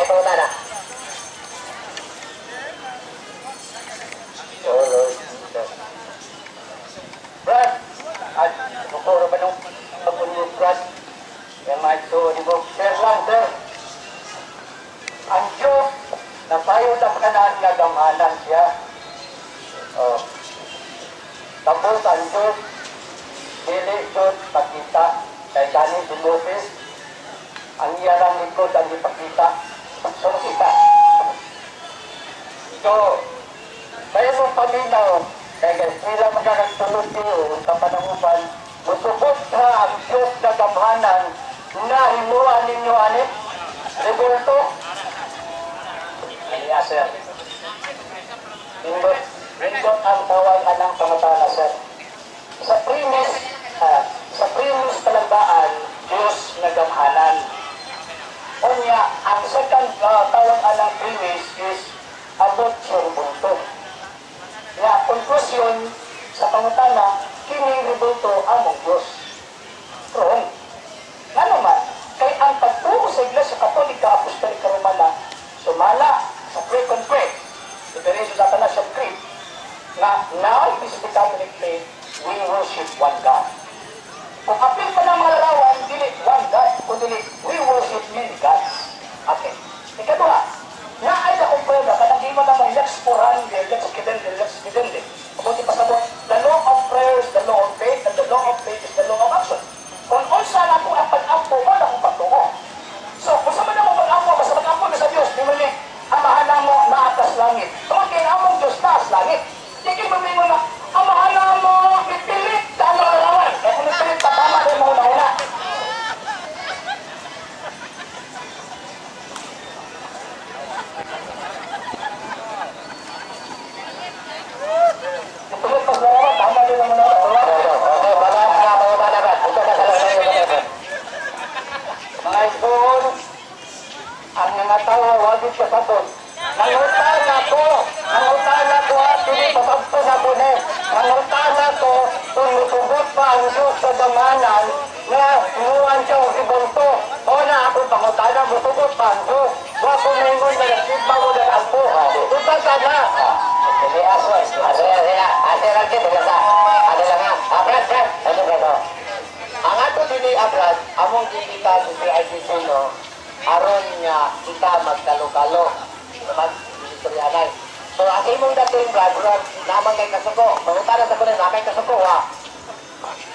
Dahil pangutana. Oh Lord Jesus. Brad, at sukuro ba nung pag-unyo, Brad? Yung mga ito, di mo, sir lang, sir. Ang Diyos, napayo sa kanaan nga gamhanan siya. Oh. Tapos ang Diyos, dili Diyos pakita. Kay gani si Moses, ang iya lang likod ang ipakita. So, kita. So, kaya mong paminaw, kaya guys, sila magkakagtulog niyo sa panangupan, musubot ha ang Diyos na gamhanan na himuan ninyo ani rebulto. Iya, sir. Nindot, nindot ang tawag anang pangutana, sir. Sa premise, sa premise palagbaan, Diyos nga gamhanan. Unya, ang second tawag anang premise is abot sa rebulto. Nga, conclusion sa pangutana, kining rebulto among Diyos. Wrong. Ngano man, kay ang pagtuo sa Iglesia Katolika Apostolika Romana, sumala sa pre-con-pre, Liberation sa Athanasian Creed, nga now it is the Catholic faith, we worship one God. Kung apil pa ng mga larawan, dili one God, kundi we worship many gods. Okay. Ikaduha, na ay akong prueba, kanang imo na mga lex orandi, lex credendi, lex videndi. Mabuti pasabot, the law of prayer is the law of faith, and the law of faith is the law of action. Kung unsa na po ang pag-ampo, wala akong pagtuo. So, kung sa man mo pag-ampo, basta mag-ampo na sa Diyos, di mo ni, amahan mo naa kas langit. Tungod kay ang among Diyos naa sa langit. Di kay mamingon na, amahan mo, ipilit ka ang larawan. Kaya kung ipilit ka, tama rin mo una-una. Ipilit pa sa larawan, tama rin mo una-una. Okay, baba na, baba na, Brad. Ito ka sa lang. Mga igsoon, ang mga tao wagit kasabot. Nangutan ako at dili pasabto sa ni. Nangutan ako kung musugot pa ang Diyos sa damanan na inuwan siya og ibonto. O na ako pangutana, musugot pa ang Diyos. Wa ko maingon na nagsimba mo nag-ampo. Unta ka na. Sige, aso. Aso yan, sila. Ate Rankin, dala sa. Ano lang ha? Ah, Brad, Brad. Ano, Brad, oh. Ang ato dili, ah, Brad, among gipita sa CICC, no, aron nga kita magkalo-kalo. Mag istoryanay. So, ang imong dating, Brad, Brad, naman kay kasuko. Mangutana sa kunin, naman kay kasuko, ha?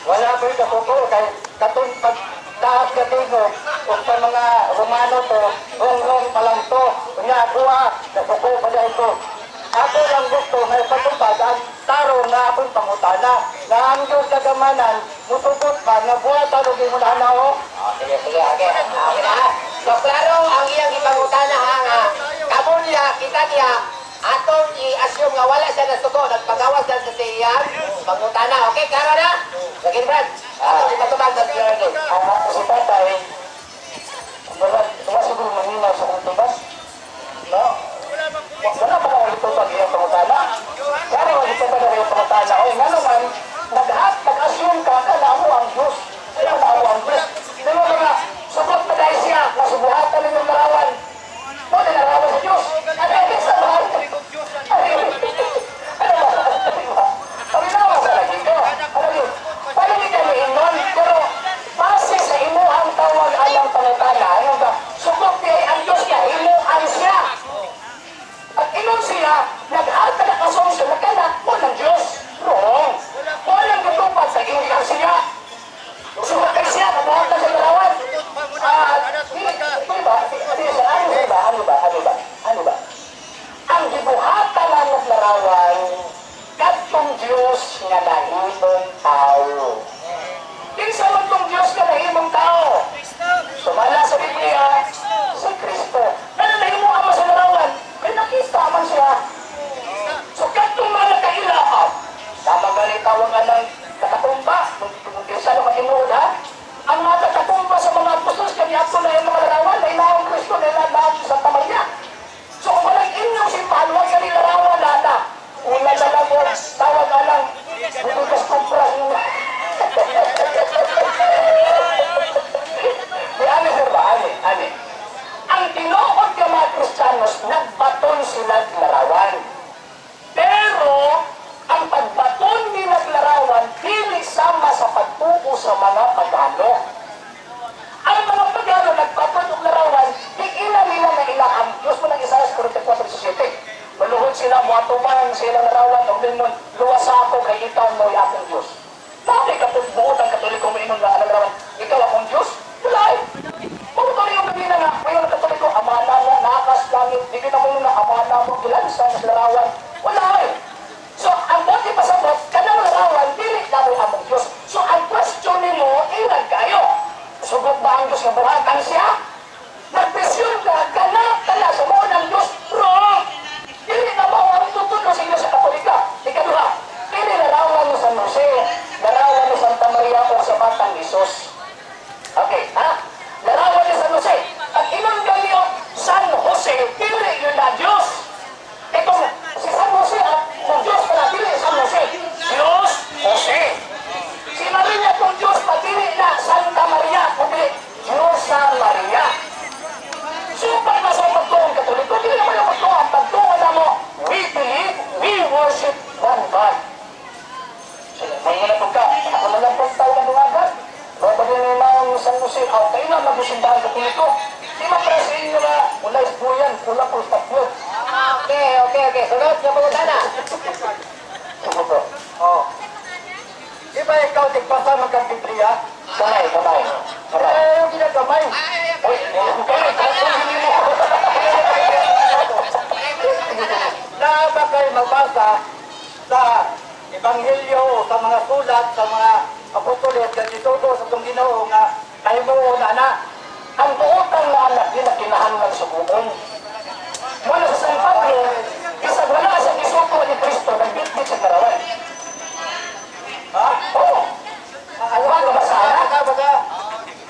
Wala ko'y kasuko kay katong pag taas ka tingog ug sa mga Romano to, rongrong pa lang to. Unya ako ah, kasuko pa dahil ko. Ako lang gusto nga ipatupad ang tarong nga akong pangutana na ang Diyos kagamanan musugot pa nga buhatan og imong o. Oh, sige, sige, okay. Okay na, ha? So, klaro ang iyang ipangutana, ha, nga. Kamo niya, kita niya, atong i-assume nga wala siya nasugo, nagpagawas lang sa iyang pangutana. Okay, klaro na? Sige, Brad. Atong ipatubag sa PRD. Ang ako si tatay, wala, wala siguro maninaw sa kong tubas. No? Wala pa akong itubag iyang pangutana. Kaya wala itubag ang iyang pangutana. Oy, nga naman, naghat, nag-assume ka, ka na mo ang Diyos. Kaya na mo ang Diyos. Di ba mga, sugot na dahil siya, nasubuhatan ninyong larawan. Mo na larawan sa Diyos. Ano ibig sabihin? Ano ba? Ano ba? Paminawa sa lagi ko. Ano yun? sa mga Pagano. Ang mga Pagano nagpatod og larawan, giila nila na ilang ang Diyos mo ng Isaias 44:17. Maluhod sila, muatubang sa ilang larawan, og ningon, "Luwas sa ako kay ikaw mo'y akong Diyos." Bakit kapag buot ang Katoliko mo ingon nga ang larawan, "Ikaw akong Diyos"? Wala eh. Mabuto yung ganina nga, ngayon ang Katoliko, "Ama na mo, nakas langit," di na mo nga, "Ama na mo, gilansa sa larawan." Wala eh. So, ang buti pasabot, kanang larawan, dili na mo among Diyos. So, ang question nimo, ilan kayo? Sugot ba ang Diyos nga buhatan siya? Nagpresyon ka, kana, kana, sa mao ng Diyos, wrong! Dili na mo ang tutuno sa inyo sa Katolika. Ikaduha, kini larawan ni San Jose, larawan ni Santa Maria o sa Batang Jesus. Okay, ha? Larawan ni San Jose. At inon ganyo, San Jose, dili yun na Diyos. Itong si San Jose at kung Diyos pala, dili San Jose. Diyos, Jose. Si Maria kung Diyos pa, dili na Santa Maria, kundi Diyos sa Maria. So, pag nasa pagtuong Katoliko, dili naman yung pagtuong. Ang pagtuong na mo, we believe, we worship one God. So, may na po ka, ako na lang po tao ng dungagan. Ba din ni Mang San Jose, aw, kayo na mag-simbahan Katoliko. Di man para sa inyo na wala isbuyan, wala po stapyo. Okay. Sunod nga pangutana. Sige po. Oh. Di ba ikaw tigbasa man kang Biblia? Kamay, kamay. Kamay. Eh, yung ginagamay. Uy, kamay, kamay mo. Naa ba kayo mabasa sa Ebanghelyo o sa mga sulat sa mga apostoles nga gitugo sa itong Ginoo nga kahimuon ana? Ang buotan nga anak di na kinahanglan suguon. Mula sa San Pablo, bisag wala sa gisugo ni Kristo, nagbitbit sa larawan. Ha? Oo. Wala ka ba sa anak? Basa, basa.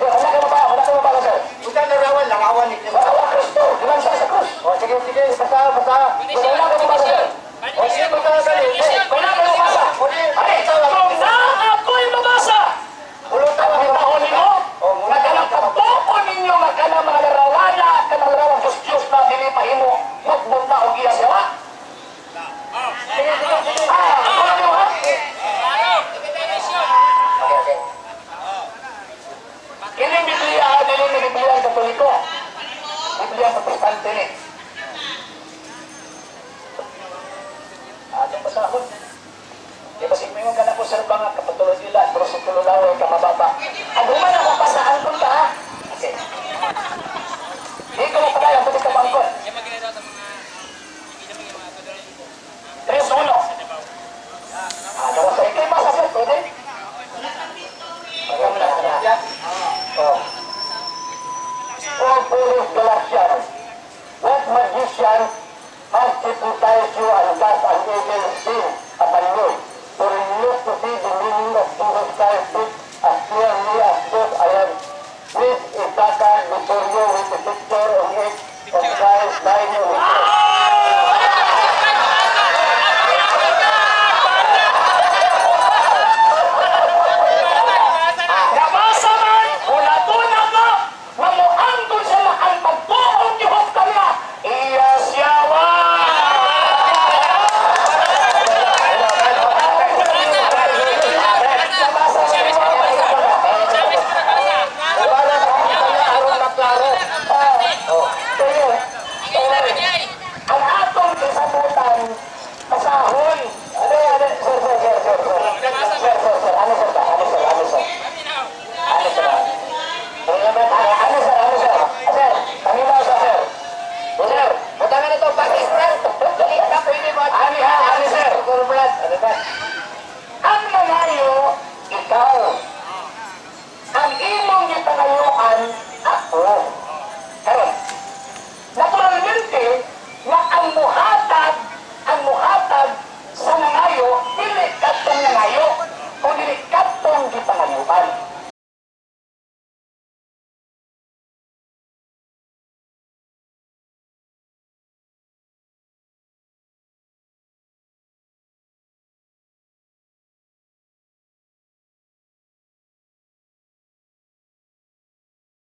Eh, wala ka ba? Wala ka ba, sir? Unsa larawan, larawan ni Kristo. Wala Kristo, gilansa sa krus. O, sige, sige, basa, basa. Wala ka ba, sir? O, sige, basa, dali. Eh, wala ka mabasa. Ay, Ay, kung na ako'y mabasa, Pulutan ang hitahon ninyo, Oh, muna. nga kanang pagtuo ninyo nga kanang mga larawana, kanang larawan Diyos Diyos na dili mahimo, mutbot na og iya siya. Sige, sige, sige. Ah, ako lang mo ha? Okay. Kining Biblia, ah, dili ni Biblia ang Katoliko. Biblia ang Protestante ni. Atong basahon. Di ba sig ka na ko, sir, ba nga kapatulog nila, pero sa tululaway ka mababa. Ang human ako pasaan ko ka, ha? Okay. Di ko mapadayon, pwede ka bangkot. 3-1. Ah, dawa sa ikay basa, sir, pwede? Pagka mo na na. Oh. O foolish Galatians, what magician has hypnotized you and cast an evil spell upon you, to refuse to see the meaning of Jesus Christ?